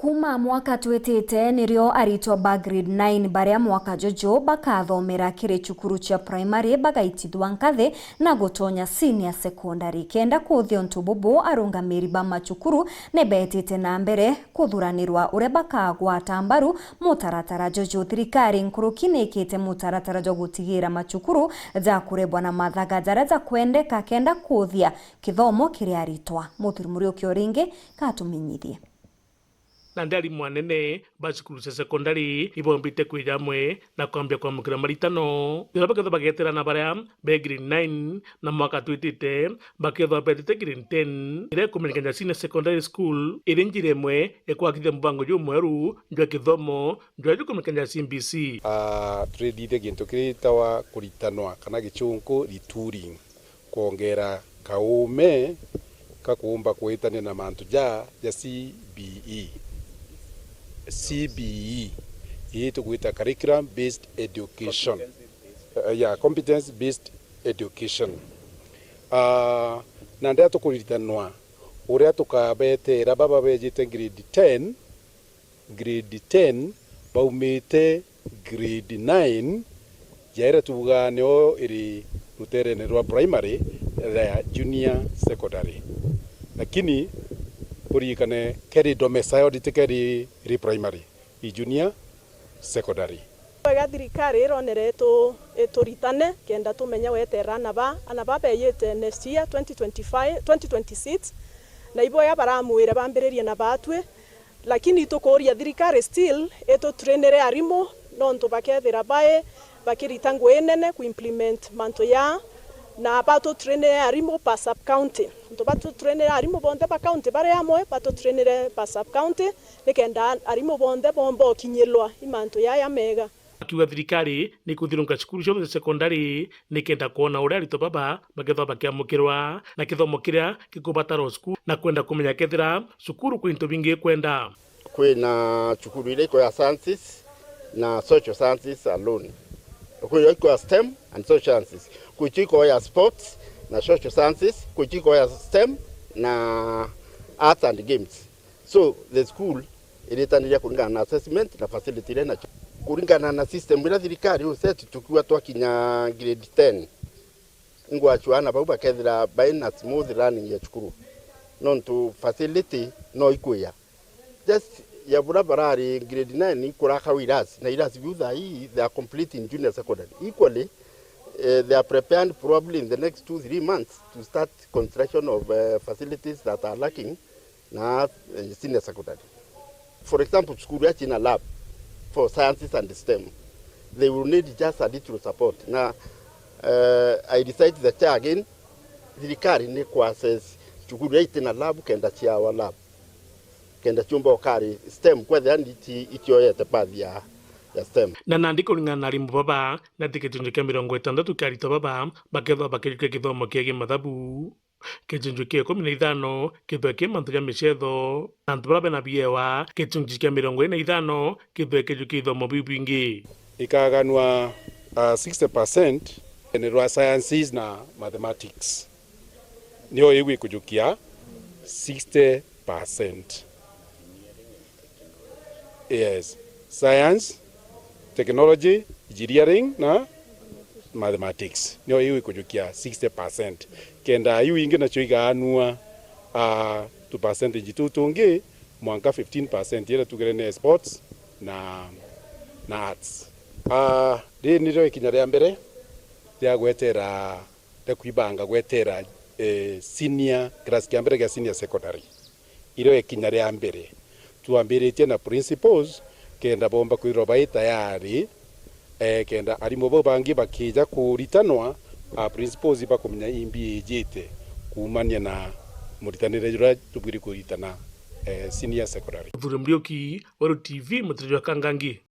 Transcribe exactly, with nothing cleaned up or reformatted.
Kuuma mwaka twitite, nirio aritwa ba grade nine baria mwaka juju bakathomera kiri cukuru cia primary bagaitithwa nkathi na gutonya senior secondary. Kenda kuthia untu bubu, arungamiri ba macukuru ni betite na mbere kuthuranirwa uria bakagwata mbaru mutaratara juju. Thirikari nkuruki ni ikite mutaratara jwa gutigira macukuru jakurebwa na mathaga jaria jakwendeka kenda kuthia kithomo kiri aritwa. Muthuri Muriuki o ringi katumenyithie. Nandi arimu anene ba cukuru cia sekondari ibombite kwija amwe na kwambia kwamukira maritano, jaria bakethwa bageterana baria be grade nine na mwaka twitite bakethwa betite grade ten, iria ikumenyekana Senior Secondary School, iri njira imwe ikwakithia mubango jumweru jwa kithomo jwa jukumenyekana C B C. Ah, turithithia gintu kiritawa kuritanwa kana gichunku retooling. Kwongera kaume ka kuumba kwitania na mantu ja, ja C B E. C B E, ii tugwita curriculum based education. Eh, yeah, competence based education. Ah, na ndia tukuritanwa uria tukabetera baba bejite grade ten, grade ten baumite grade nine, jaira tuugaa nio iri ruterene rwa primary ya junior secondary. Lakini uririkane keri domiciled ti keri iri primary, i junior secondary. Wega thirikari ironere itu-, ituritane kenda tumenye weterera ana ba, ana ba beyite next year, twenty twenty-five, twenty twenty-six, na iboya baramwire bambiririe na batwi. Lakini itukuuria thirikari still itutrainire arimu, nontu bakethira bai bakirita ngui nene ku implement mantu ya, na batutrainire arimu per sub county. Nontu batutrainire arimu bonthe ba county bari amwe, batutrainire per sub county, nikenda arimu bonthe bomba ukinyirwa i mantu yaya mega. Akiuga thirikari ni ikuthirunka cukuru cionthe cia sekondari nikenda kwona uria aritwa baba bakethwa bakiamukirwa na kithomo kiria gikubatarwa cukuru, na kwenda kumenya kethira cukuru kwi into bingi ikwenda. Kwina cukuru iria ikoya sciences na social sciences alone. Kwi ikoya STEM and social sciences. Kwi ikoya sports na social sciences. Kwi ikoya STEM na arts and games. So the school iritaniria kuringana na assessment na facility iria inacio. Kuringana na system iria thirikari uset, tukiuga twakinya grade ten, ingwachwa ana bau bakethira baina smooth running ya cukuru, nontu facility no ikwia. Just ya bura barari grade nine ikuraka irasi, na irasi biu thaa ii they are completing junior secondary. Equally, eh, they are prepared probably in the next two, three months to start construction of, eh, facilities that are lacking na, eh, senior secondary. For example, cukuru ya China lab for sciences and STEM, they will need just a little support. Na, eh, I recite the chair again, thirikari ni ku assess cukuru ya itina lab kenda ciawa lab, kenda ciumba ukari STEM, kwethira ni iti-, itioyete path ya, ya STEM. Na nandi kuringana na arimu baba, nati gicunji kia mirongo itantatu kia aritwa baba bakethwa bakijukia kithomo kiegii mathabu. Gicunji kia ikumi na ithano kithwe ki mantu ja micetho, na antu baria bena biewa, gicunji kia mirongo iri na ithano kithwe kijukia ithomo biu bingi. Ikaganwa, ah, sixty percent ni rwa sciences na mathematics. Nio iu ikujukia sixty percent. Yes. Science, technology, engineering na mathematics. Nio iu ikujukia sixty percent. Kenda iu ingi nacio igaanua, ah, tu percentage tuu tungi, mwanka fifteen percent iria tugire ni sports na, na arts. Ah, riri nirio ikinya ria mbere ria gwetera ria kwibanga gwetera, eh, senior, class kia mbere gia senior secondary. Irio ikinya ria mbere. Twambiritie na principals, kenda bomba kwithirwa bai tayari, eh, kenda arimu bau bangi bakija kuritanwa, a principals bakumenya imbi ijite kuumania na muritanire juria tubwiri kuritana, eh, senior secondary. Muthuri Muriuki, Weru T V, Mutiriri wa Kangangi.